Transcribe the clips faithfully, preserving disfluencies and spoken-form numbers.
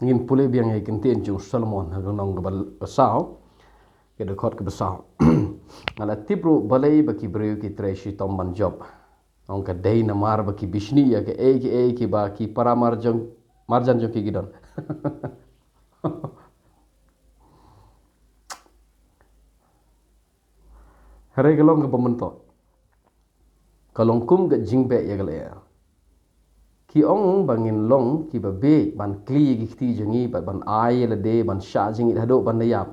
Ngin pule biang ïa ki ktien jong u Solomon ha ka lynnong kaba saw, ka dkhot kaba saw. Nga la tip ruh balei ba ki briew ki trei shitom ban jop. Ong ka dei namar ba ki bishni ïa kaei kaei kiba ki para marjan jong, marjan jong ki ki don. Hynrei ka long kaba myntoi. Ka long kum ka jingbeh ïa ka lyer. Ki ong ba ngin long kiba bieit ban kli ïa ki kti jong ngi bad ban ai ïa lade ban shah jingit haduh ban da ïap.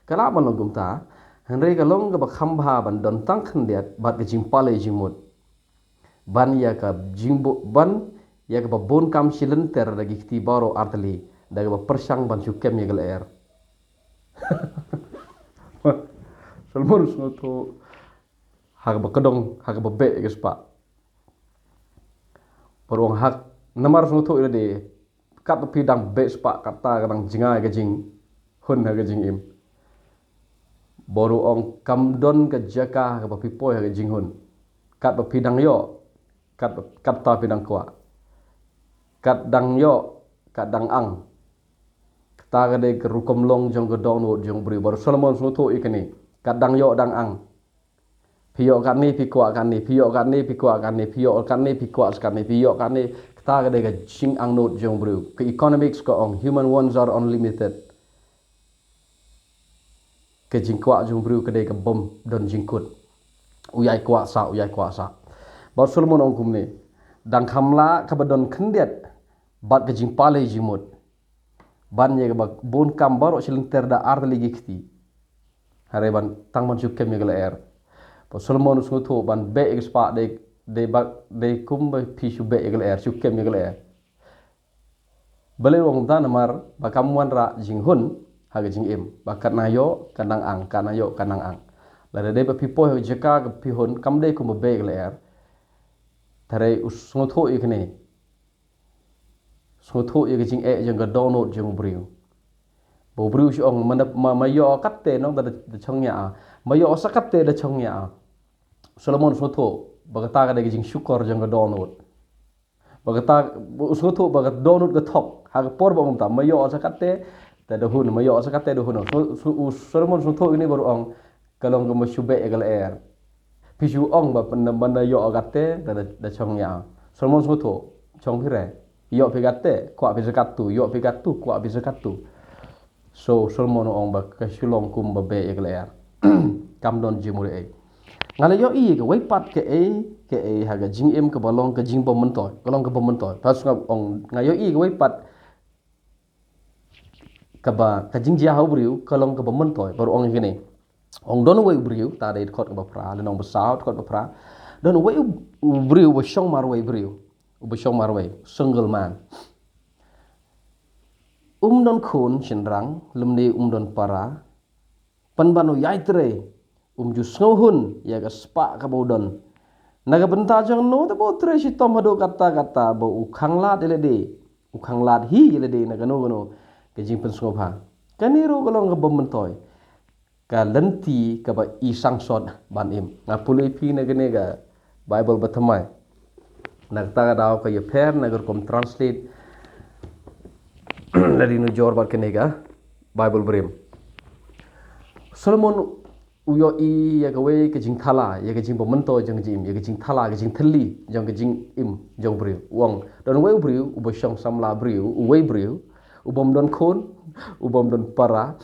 Ka lah ban long kumta, hynrei ka long kaba kham bha ban don tang khyndiat bad ka jingpale jingmut. Ban ïa ka jingbu-, ban ïa kaba bun kam shilynter da ki kti baroh artylli, da kaba pyrshang ban shu kem ïa ka lyer. Solomon sngewthuh ha kaba kdong, ha kaba beh ka spah. Baroh hak, namar sngewthuh ïa lade, katba phi dang beh spah, kata ka dang jngai ka jinghun ha ka jingim. Baroh ong kam don ka jaka ha kaba phi poi ha ka jinghun. Katba phi dang ïoh, kat, kata phi dang kwah. Kat dang ïoh, kat dang ang. Kata ka dei ka rukom long jong ka dohnud jong u briew. Baroh Solomon sngewthuh ïa kane. Kat dang ïoh dang ang. Phi ïoh katne, phi kwah katne, phi ïoh katne, phi kwah katne, phi ïoh katne, phi kwah katne, phi ïoh katne. Kata ka dei ka jingangnud jong u briew. Ka economics ka ong, human wants are unlimited. Ka jingkwah jong u briew ka dei ka bym don jingkut. U ïai kwah sah, u ïai kwah sah. Bad Solomon ong kumne. Dang kham lah kaba don khyndiat bad ka jingpale jingmut. Ban ïa kaba bun kam baroh shilynter da artylli ki kti. Hynrei ban tang ban shu kem ïa ka lyer. Bad Solomon u sngewthuh ban beh ïa ka spah dei, dei ba, dei kumba phi shu beh ïa ka lyer, shu kem ïa ka lyer. Balei u ong kumta? Namar ba kam wanrah jinghun ha ka jingim. Ba kat nang ïoh, kat nang ang, kat nang ïoh, kat nang ang. Lada dei ba phi poi ha ka jaka kaba phi hun, kam dei kumba beh ïa ka lyer. Hynrei u sngewthuh ïa kane. Sngewthuh ïa ka jingeh jong ka dohnud jong u briew. Ba u briew shu ong, ma, ma, ma ïoh katte nong da, da chong ïa. Ma ïoh sa katte da chong ïa. Solomon sngewthuh ba kata ka dei ka jingshukor jong ka dohnud. Ba kata, u sngewthuh ba ka dohnud ka thok. Ha ka por ba kumta, ma ïoh sa katte, te da hun, ma ïoh sa katte da hun. So, so, u Solomon sngewthuh ïa kane baroh ong, ka long kaba shu beh ïa ka lyer. Phi shu ong ba pynban da ïoh katte, te da, da chong ïa. Solomon sngewthuh, chong phi re. Ïoh phi katte, kwah phi sa katto, ïoh phi katto, kwah phi sa katto. So, Solomon u ong ba ka shu long kumba beh ïa ka lyer. Kam don jingmut ei. Nga la ïohi ïa kawei pat kaei, kaei ha ka jingim kaba long ka jingbym myntoi, ka long kaba myntoi. Pas nga ong, nga ïohi ïa kawei pat kaba, ka jingjia ha u briew ka long kaba myntoi. Baroh ong ïa kane. Ong don uwei u briew, ta dei dkhot kaba phra, lynnong ba saw, dkhot ba phra. Don uwei u, u briew uba shong marwei briew. Uba shong marwei, single man. Um don khun shynrang, lymne um don para. Pynban u ïai trei, um ju sngewhun ïa ka spah kaba u don. Na ka bynta jong no te ba u trei shitom haduh katta katta, ba u khang lad ïa lade, u khang lad hi ïa lade na kano kano ka jingpynsngewbha. Kane ruh ka long kaba myntoi. Ka lynti kaba i sangsot ban im. Nga pule phi na kane ka Bible ba thymmai. Na kata ka daw ka ïapher na ka rukom translate. Lada nujor bad kane ka Bible briew. Solomon u ïohi ïa kawei ka jingthala, ïa ka jingbym myntoi jong ka jingim, ïa ka jingthala, ka jingthylli jong ka jingim jong u briew. U ong, don uwei u briew uba shong samla briew, uwei briew ubym don khun, ubym don para.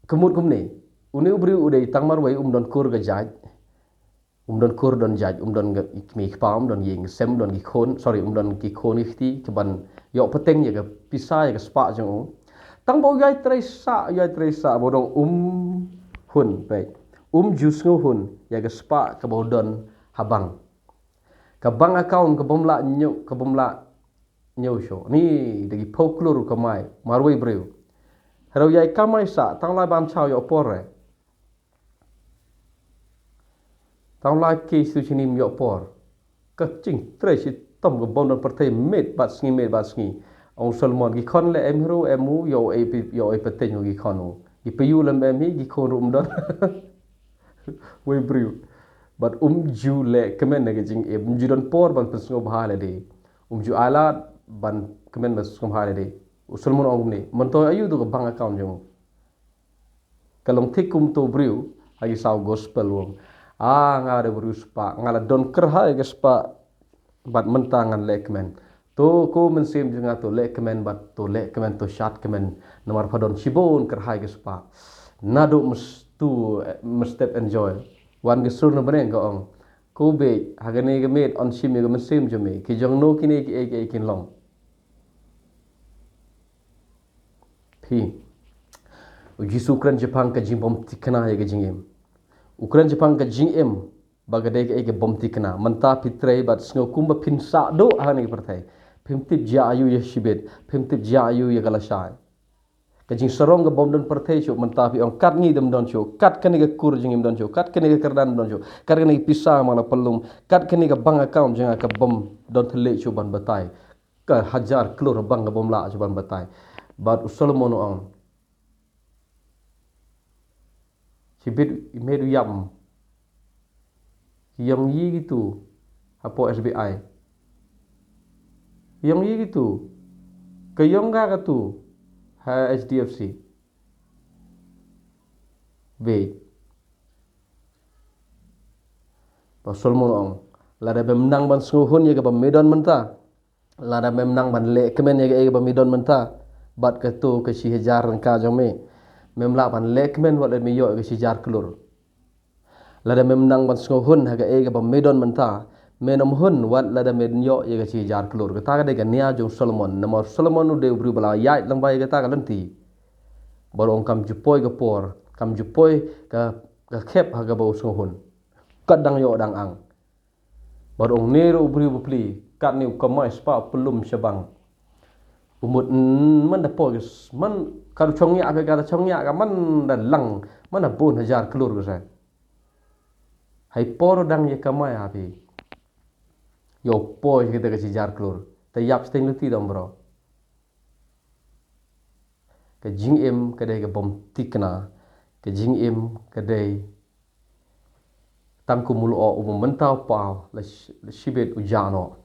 Ka mut kumne, une u briew u dei tang marwei, um don kur ka jait. Um don kur don jait, um don kmie kpa, um don ïing sem, um don ki khun, sorry, um don ki khun ki kti, kiban ïoh pateng ïa ka pisa, ïa ka spah jong u. Tang ba u ïai trei sah, u ïai trei sah, ba u dang um hun, peit. Um ju sngewhun ïa ka spah kaba u don ha bank. Ka bank account kabym lah ñiew, kabym lah ñiew shuh. Ni da ki phew klur kamai, marwei briew. Hynrei u ïai kamai sah, tang lai ban chaw ïoh por re. Tang lai ki su chinim ïoh por. Ka jingtrei shitom kabym don pyrthei miet bad sngi, miet bad sngi. Ong Solomon, ki khon leh em hi ruh em u, ïoh ei pi-, ïoh ei pateng u ki khon u. Ki payu leh em hi, ki khun ruh um don. Wei briew. Bad um ju leh kmen na ka jingim, um ju don por ban pynsngewbha lade. Um ju ai lad ban kmen ban sngewbha lade. U Solomon ong kumne, mynta aïu tu ka bank account jong u? Ka long thik kum uto u briew ha ki saw gospel u ong, ah, nga dei u briew spah, nga la don kyrhai ka spah, bad mynta ngan leh kmen. To ko mynsiem jong nga, to leh kmen, bad to leh kmen, to shad kmen. Namar pha don shibun kyrhai ka spah. Naduh mys tu, eh, mystep enjoy. Wan ka sur na bneng ka ong, ko beit, ha kane ka miet yn shim ïa ka mynsiem jong me. Ki jong no kine kiei kiei kin long? Phi. U Jisu u kren shaphang ka jingbymthikna ïa ka jingim. U kren shaphang ka jingim ba ka dei kaei ka bymthikna. Mynta phi trei bad sngew kumba phin sah duh ha kane ka pyrthei. Phim tip jia aïu ïa shibit, phim tip jia aïu ïa ka lashai. Ka jingsarong ka bym don pyrthei shuh, mynta phi ong kat ngi dam don shuh, kat kane ka kur jong ngi ym don shuh, kat kane ka kyrdan ym don shuh, kat kane ka pisa ma la pynlum, kat kane ka bank account jong nga ka bym don thylliej shuh ban batai. Ka hajar klur bank ka bym lah shuh ban batai. Bad u Solomon u ong, shibit i miet u ïam. Ki ïong yi kitu hapoh S B I. Ki ïong yi kitu. Ka ïong ka katu ha H D F C. Beit. Ba Solomon ong, lada mem nang ban sngewhun ïa kaba me don mynta, lada mem nang ban leh kmen ïa kaei kaba me don mynta, bad kato ka shi hajar tyngka jong me, mem lah ban leh kmen wat lada me ïoh ïa ka shi hajar klur. Lada mem nang ban sngewhun ha kaei kaba me don mynta, men ym hun wat lada men ïoh ïa ka shi hajar klur. Kata ka dei ka nia jong Solomon. Namar Solomon u dei u briew ba la ïaid lyngba ïa kata ka lynti. Bad u ong kam ju poi ka por, kam ju poi ka, ka khep ha kaba u sngewhun. Kat dang ïoh dang ang. Bad u ong ne ruh u briew bapli, katne u kamai spah u pynlum sha bank. U mut, mm, man da poi ka s-, man ka da chong ïa ka, ka da chong ïa ka, man da lang, man da bun hajar klur ka sa. Hai por dang ïa kamai ha phi. Ïoh poi kita ka shi hajar klur. Te ïap sting lynti dang bro. Ka jingim ka dei ka bymthikna. Ka jingim ka dei tang kum u lyoh u mynta u paw la sh-, la shibit u jah noh.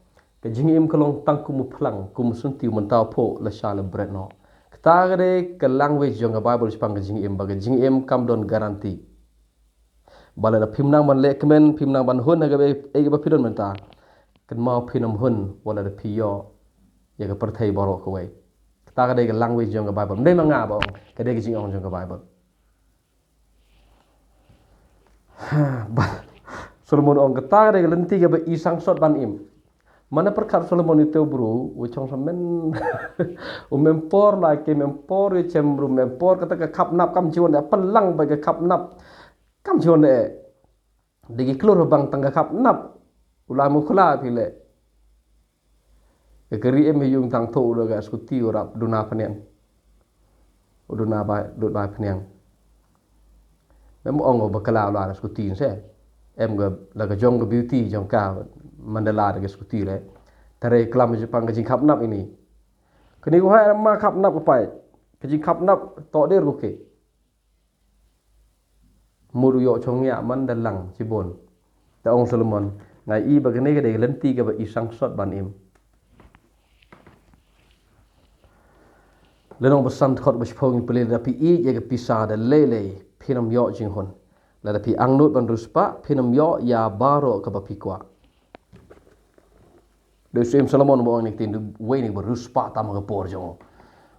Ka jingim ka long tang kum u phlang, kum u sngewthuh u mynta u phuh la shah la bret noh. Kata ka dei ka language jong ka Bible shaphang ka jingim, ba ka jingim kam don guarantee. Ba lada phim nang ban leh kmen, phim nang ban hun ha kaba, eh, kaba phi don mynta, kynmaw phin ym hun wat lada phi ïoh ïa ka pyrthei baroh kawei. Kata ka dei ka language jong ka Bible. Ym dei ma nga ba ong, ka dei ka jingong jong ka Bible. Ha, ba, Solomon ong kata ka dei ka lynti kaba i sangsot ban im. Mana pyrkhat Solomon ïa uto u briew, u chong sa men, u mem por la ki mem por, u chem ruh mem por, kata ka khapnap kam jiwon da pynlang ba ka khapnap. Kam jiwon da. Dei ki klur bang tang ka khapnap. U la mu khla phi le. Ka kari em yung tang tho u la ka skuti u rap duna pynïang. U duna ba, dut ba pynïang. Mem ong ba kala u la ka skuti se. Em ka la ka jong ka beauty jong ka mandala da ka skuti le. Tare klam je pang ka jingkhapnap ini. Kani ko hai ma khapnap ka pai. Ka jingkhapnap to der ko ke. Mut u ïoh chong ïa man da lang shibun. Da ong Solomon, nga i ba kane ka dei ka lynti kaba i sangsot ban im. Lynnong ba san dkhot ba shiphew ngi pule, lada phi ïeit ïa ka pisa da lei lei phin ym ïoh jinghun. Lada phi angnud ban riewspah phin ym ïoh ïa baroh kaba phi kwah. Dei u Syiem Solomon ba ong ïa kine ki ktien, wei ne ba riewspah tam ha ka por jong u.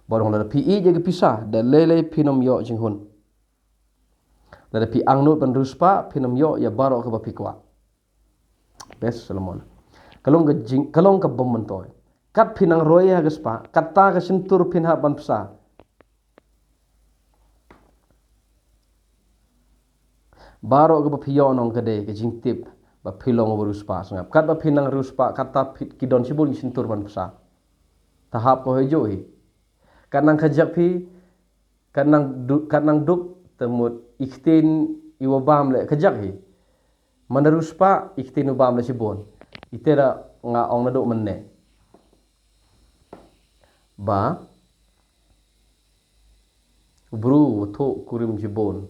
Ba ong lada phi ïeit ïa ka pisa da lei lei phin ym ïoh jinghun. Lada phi angnud ban riewspah phin ym ïoh ïa baroh kaba phi kwah. Best Solomon. Ka long ka jing, ka long ka bym myntoi. Kat phi nang roi ha ka spah, kata ka shyntur phin hap ban pisa. Baroh kaba phi ïoh nong ka dei ka jingtip ba phi long u riewspah sngap. Kat ba phi nang riewspah, kata phi, ki don shibun ki shyntur ban pisa. Ta hap ko hei juh hi. Kat nang ka jak phi, kat nang du-, kat nang duk, te mut i ktien i wa bam le ka jak hi. Manda riewspah, i ktien u bam le shibun. Ite da nga ong naduh mynne. Ba u briew u thuh kurim shibun.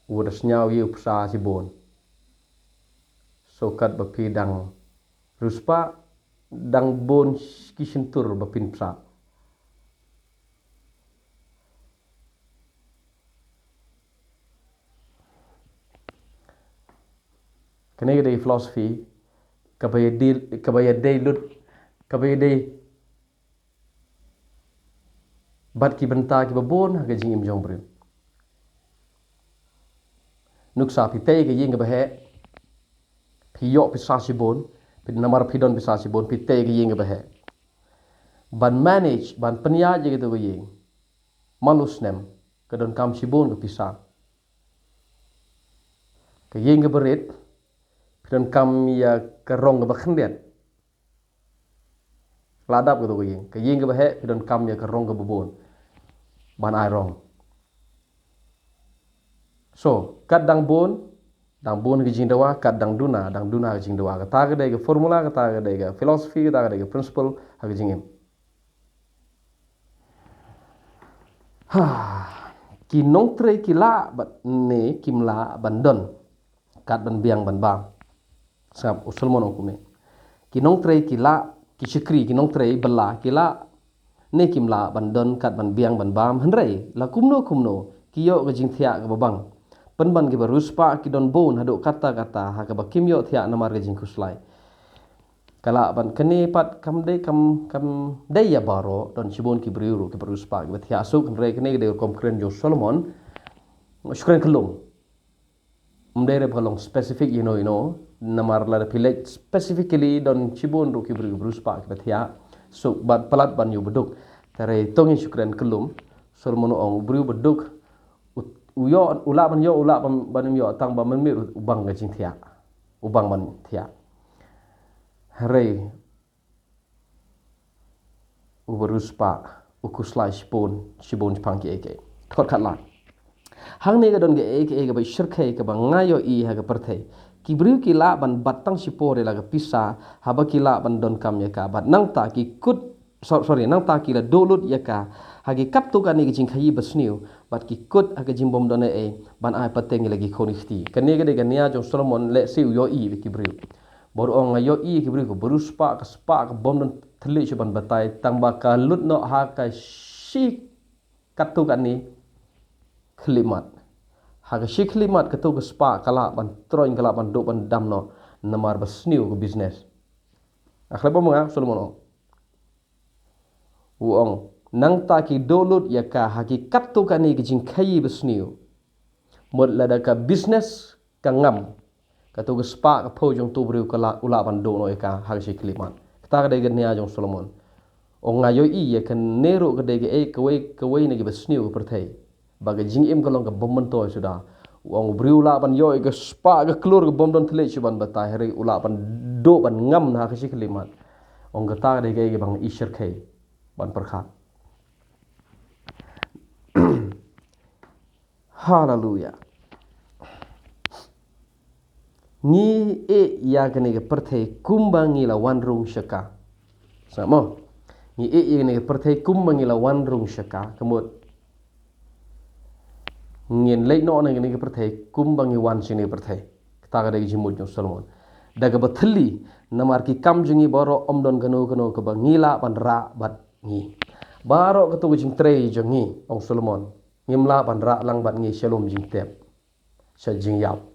U da sngew ïa u pisa shibun. So kat ba phi dang riewspah, dang bun ki shyntur ba phin pisa. Kane ka dei philosophy kaba ïadei, kaba ïadei lut, kaba ïadei bad ki bynta kiba bun ha ka jingim jong u briew. Nuksa, phi tei ka ïing kaba heh, phi ïoh pisa shibun, phi namar phi don pisa shibun, phi tei ka ïing kaba heh. Ban manage, ban pynïaid ïa kata ka ïing, man la u snem, ka donkam shibun ka pisa. Ka ïing kaba rit, phi donkam ïa ka rong kaba khyndiat. La dap kata ka ïing. Ka ïing kaba heh, phi donkam ïa ka rong kaba bun ban ai rong. So, kat dang bun, dang bun ha ka jingdawa, kat dang duna, dang duna ha ka jingdawa. Kata ka dei ka formula, kata ka dei ka philosophy, kata ka dei ka principle ha ka jingim. Ha, ki nongtrei ki lah bad ne kim lah ban don kat ban biang ban bam. Sngap, u Solomon ong kumne. Ki nongtrei ki lah, ki shakri, ki nongtrei bylla ki lah ne kim lah ban don kat ban biang ban bam, hynrei la kumno kumno ki ïoh ka jingthiah kaba bang. Pynban kiba riewspah ki don bun haduh katta katta ha kaba kim ïoh thiah namar ka jingkhuslai. Ka lah ban, kane pat kam dei, kam, kam dei ïa baroh, don shibun ki briew ruh kiba riewspah kiba thiah suk, hynrei kane ka dei ka rukom kren jong u Solomon. Shu kren kyllum. Ym dei re ba ka long specific ïano ïano, namar lada phi leit specifically don shibun ruh ki briew, ki briew spah kiba thiah suk bad palat ban ïoh ba duk. Te re to ngin shu kren kyllum. Solomon u ong u briew ba duk, u, u ïoh, u lah ban ïoh, u lah ban, ban ym ïoh, tang ba mynmiet u bang ka jingthiah, u bang ban thiah. Hynrei uba riewspah u khuslai shibun, shibun shaphang kiei kiei. Dkhot khatlai. Hangne ka don kaei kaei kaba shyrkhei kaba nga ïohi ha ka pyrthei. Ki briew ki lah ban bat tang shipor ïa la ka pisa haba ki lah ban donkam ïa ka. Bad nangta ki kut, so-, sorry, nangta ki la duh lut ïa ka ha ki katto katne ki jingkhaïi basniew. Bad ki kut ha ka jingbym don ei ei ban ai pateng ïa la ki khun ki kti. Kane ka dei ka nia jong u Solomon, lehse u ïohi ïa ki briew. Bad u ong nga ïohi ïa ki briew, ka briew spah, ka spah ka bym don thylliej shuh ban batai, tang ba ka lut noh ha ka shi katto katne khyllipmat. Ha ka shi khyllipmat katto ka spah ka lah ban troiñ, ka lah ban duh ban dam noh namar ba sniew ka business. Nga khlem ong ma nga, u Solomon u ong. U ong, nangta ki duh lut ïa ka ha ki katto katne ki jingkhaïi basniew. Mut lada ka business ka ngam, katto ka spah ka phew jong uto u briew ka lah, u lah ban duh noh ïa ka ha ka shi khyllipmat. Kata ka dei ka nia jong u Solomon. U ong nga ïohi ïa kane ruh ka dei kaei, kawei, kawei na kiba sniew ka pyrthei. Ba ka jingim ka long ka bym myntoi suda. U ong u briew u lah ban ïoh ïa ka spah ka klur ka bym don thylliej shuh ban batai, hynrei u lah ban duh ban ngam na ha ka shi khyllipmat. U ong kata ka dei kaei kaba nga i shyrkhei ban pyrkhat. Haleluya. Ngi ïeh ïa kane ka pyrthei kumba ngi la wan rung sha ka. Sngap mo. Ngi ïeh ïa kane ka pyrthei kumba ngi la wan rung sha ka. Ka mut ngin leit noh na kane ka pyrthei kumba ngi wan sha kane ka pyrthei. Kata ka dei ka jingmut jong u Solomon. Da kaba thylli, namar ki kam jong ngi baroh ym don kano kano kaba ngi lah ban rah bad ngi. Baroh kato ka jingtrei jong ngi, ong u Solomon, ngim lah ban rah lang bad ngi sha lum jingtep, sha jingïap.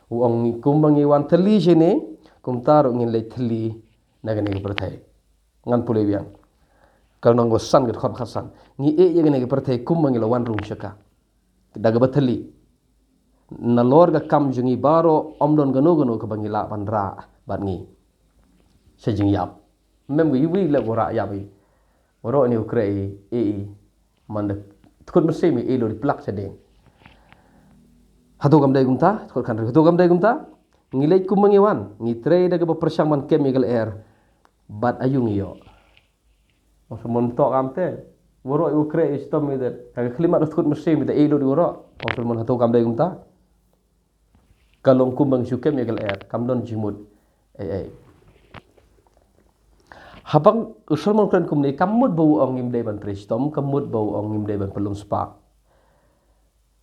U ong ngi kumba ngi wan thylli shane, kumta ruh ngin leit thylli na kane ka pyrthei. Ngan pule biang. Ka lynnong ba san, ka dkhot ba khatsan. Ngi ïeh ïa kane ka pyrthei kumba ngi la wan rung sha ka. Da kaba thylli, nalor ka kam jong ngi baroh ym don kano kano kaba ngi lah ban rah bad ngi sha jingïap. Mem ka iwei leh u rah ïap i. Baroh ne u khreh i, i, i. Man da tkut mynsiem i, i lut i plak sha ding. Hato kam dei kumta? Dkhot khathynriew. Hato kam dei kumta? Ngi leit kumba ngi wan, ngi trei da kaba pyrshang ban kem ïa ka lyer. Bad aïu ngi ïoh? Ong u Solomon, to kam te. Baroh u khreh i shitom i te. Ha ka khyllipmat u tkut mynsiem i te, i lut i baroh. Ong u Solomon, hato kam dei kumta? Ka long kumba ngi shu kem ïa ka lyer, kam don jingmut ei ei. Haba u Solomon u kren kumne, kam mut ba u ong ngim dei ban trei shitom, kam mut ba u ong ngim dei ban pynlum spah.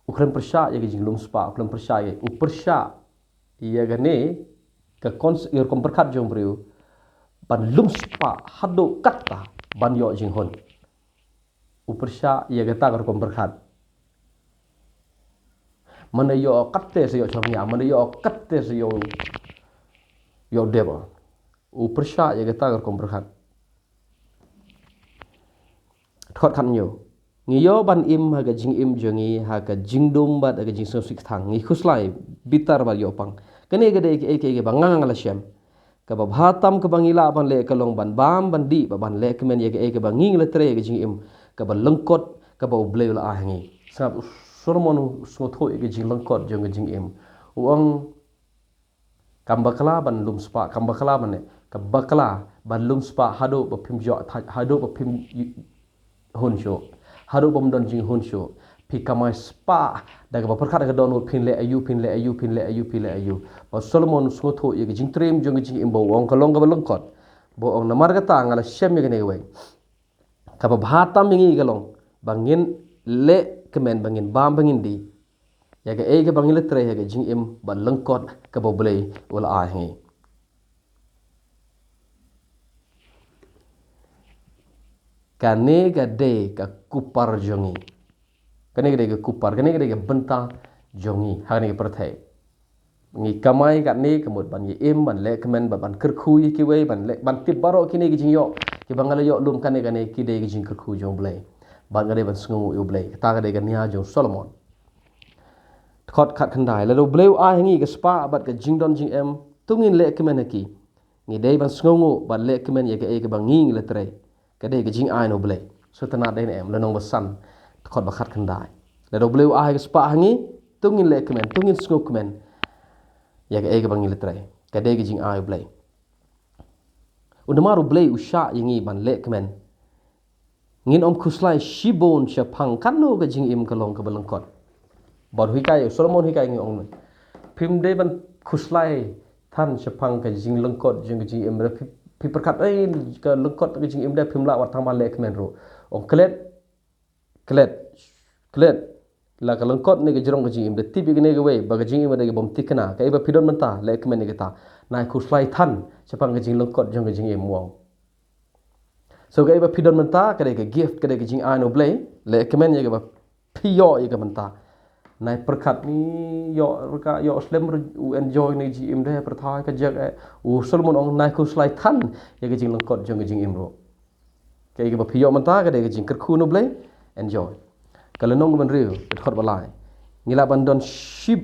U khlem pyrshah ïa ka jinglum spah, u khlem pyrshah ïa, u pyrshah ïa kane ka kons-, ïa ka rukom pyrkhat jong u briew ban lum spah haduh katta ban ïoh jinghun. U pyrshah ïa kata ka rukom pyrkhat. Manda ïoh katte sa ïoh shlong ïa, manda ïoh katte sa ïoh ïoh dep. U pyrshah ïa kata ka rukom pyrkhat. Dkhot khathynñiew. Ngi ïoh ban im ha ka jingim jong ngi ha ka jingdum bad ha ka jingsngewsih kthang. Ngi khuslai bitar bad ïoh pang. Kane ka dei kaei kaei kaba nga nga la shem. Kaba bha tam kaba ngi lah ban leh ka long ban bam ban dih bad ban leh kmen ïa kaei kaba ngi ngi la trei ha ka jingim kaba lyngkot kaba U Blei u la ai ha ngi. Sngap, u Solomon u sngewthuh ïa ka jinglyngkot jong ka jingim. U ong, kam bakla ban lum spah, kam bakla ban ne, ka bakla ban lum spah haduh ba phim ïoh thait, haduh ba phim ï-, hun shuh, haduh bym don jinghun shuh. Phi kamai spah da kaba pyrkhat da ka dohnud, phin leh aïu, phin leh aïu, phin leh aïu, phin leh aïu. Ba u Solomon u sngewthuh ïa ka jingtriem jong ka jingim ba u ong ka long kaba lyngkot. Ba u ong, namar kata nga la shem ïa kane kawei. Kaba bha tam ïa ngi ka long ba ngin leh kmen, ba ngin bam, ba ngin dih ïa kaei kaba ngi la trei ha ka jingim ba lyngkot kaba U Blei u la ai ha ngi. Kane ka dei ka kupar jong ngi. Kane ka dei ka kupar, kane ka dei ka bynta jong ngi ha kane ka pyrthei. Ngi kamai katne ka mut ban ïa im, ban leh kmen, ban, ban kyrkhu ïa kiwei, ban leh, ban tip baroh kine ki jingïoh kiba nga la ïoh lum kane kane, ki dei ki jingkyrkhu jong U Blei. Bad nga dei ban sngewnguh ïa U Blei. Kata ka dei ka nia jong u Solomon. Dkhot khatkhyndai. Lada U Blei u ai ha ngi ka spah bad ka jingdon jingem, to ngin leh kmen ha ki. Ngi dei ban sngewnguh bad leh kmen ïa kaei kaba ngi ngi la trei. Ka dei ka jingai na U Blei. Sngewtynnad dei ne em, lynnong ba san, dkhot ba khatkhyndai. Lada U Blei u ai ka spah ha ngi, to ngin leh kmen, to ngin sngewkmen ïa kaei kaba ngi la trei. Ka dei ka jingai U Blei. U namar U Blei u shah ïa ngi ban leh kmen. Ngin ym khuslai shibun shaphang katno ka jingim ka long kaba lyngkot. Bad u hikai, u Solomon u hikai ngi ong, phim dei ban khuslai than shaphang ka jinglyngkot jong ka jingim. Phi, phi pyrkhat, ei, ka lyngkot ka jingim de phim lah wat tang ban leh kmen ruh. Ong klet, klet, klet. La ka lyngkot ne ka jrong ka jingim, da tip ïa kane kawei ba ka jingim ka dei kaba ym thikna. Kaei ba phi don mynta, leh kmen ïa kata. Nai khuslai than shaphang ka jinglyngkot jong ka jingim, u ong. So kaei ba phi don mynta ka dei ka gift, ka dei ka jingai na U Blei. Leh kmen ïa kaba phi ïoh ïa ka mynta. Nai pyrkhat, ngi ïoh ryngkat, ïoh slem ruh, u enjoy ne ka jingim de, pyrthei ka jaka, eh. U Solomon u ong nai khuslai than ïa ka jinglyngkot jong ka jingim ruh. Kaei kaba phi ïoh mynta ka dei ka jingkyrkhu na U Blei, enjoy. Ka lynnong kaba hynriew, ka dkhot ba lai. Ngi lah ban don shi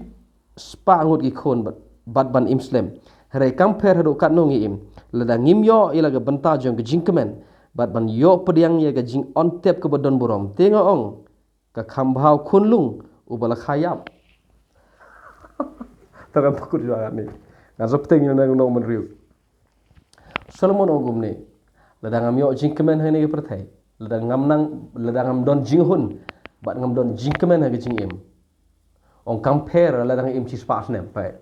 spah ngut ki khun bad, bad ban im slem. Hynrei kam pher haduh katno ngi im, lada ngim ïoh ïa la ka bynta jong ka jingkmen bad ban ïoh pdiang ïa ka jingongtep kaba don burom, te nga ong, ka kham bha u khunlung uba la kha ïap. Tang ka pakut jong nga ne. Nga sa bteng ïa ka lynnong ba hynriew. Solomon u ong kumne, lada ngam ïoh jingkmen ha kane ka pyrthei, lada ngam nang, lada ngam don jinghun bad ngam don jingkmen ha ka jingim. Ong kam pher lada nga im shispah snem, peit.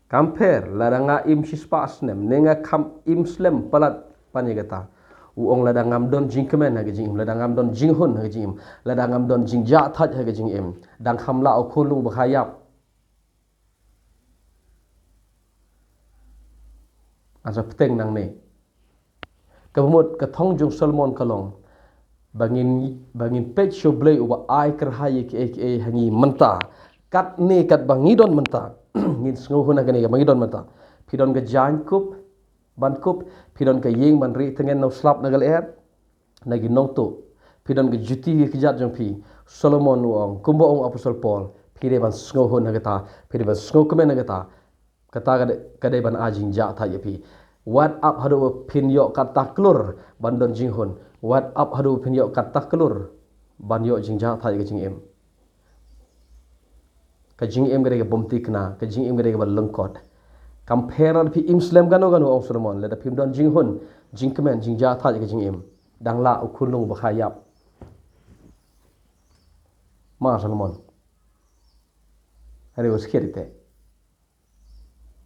Kam pher lada nga im shispah snem ne nga kham im slem palat pan ïa kata. U ong lada ngam don jingkmen ha ka jingim, lada ngam don jinghun ha ka jingim, lada ngam don jingjahthait ha ka jingim, dang kham lah u khunlung ba kha ïap. Nga sa bteng nangne. Kaba mut ka thong jong u Solomon ka long ba ngin, ba ngin peit sha U Blei uba ai kyrhai ïa kiei kiei ha ngi mynta. Katne katba ngi don mynta. Ngin sngewhun ha kane kaba ngi don mynta. Phi don ka jaiñkup ban kup, phi don ka ïing ban rieh tngen na u slap na ka lyer, na ki nongtuh. Phi don ka juti ha ka kjat jong phi. Solomon u ong, kumba ong u Apostol Paul, phi dei ban sngewhun ha kata, phi dei ban sngewkmen ha kata. Kata ka dei, ka dei ban ai jingjahthait ïa phi. Wat ap haduh ba phin ïoh katta klur ban don jinghun. Wat ap haduh ba phin ïoh katta klur ban ïoh jingjahthait ïa ka jingim. Ka jingim ka dei kaba ym thikna, ka jingim ka dei kaba lyngkot. Kam pher lada phi im slem kano kano, ong u Solomon, lada phim don jinghun, jingkmen, jingjahthait ïa ka jingim, dang lah u khunlung ba kha ïap. Ma Solomon. Hynrei u skhem te.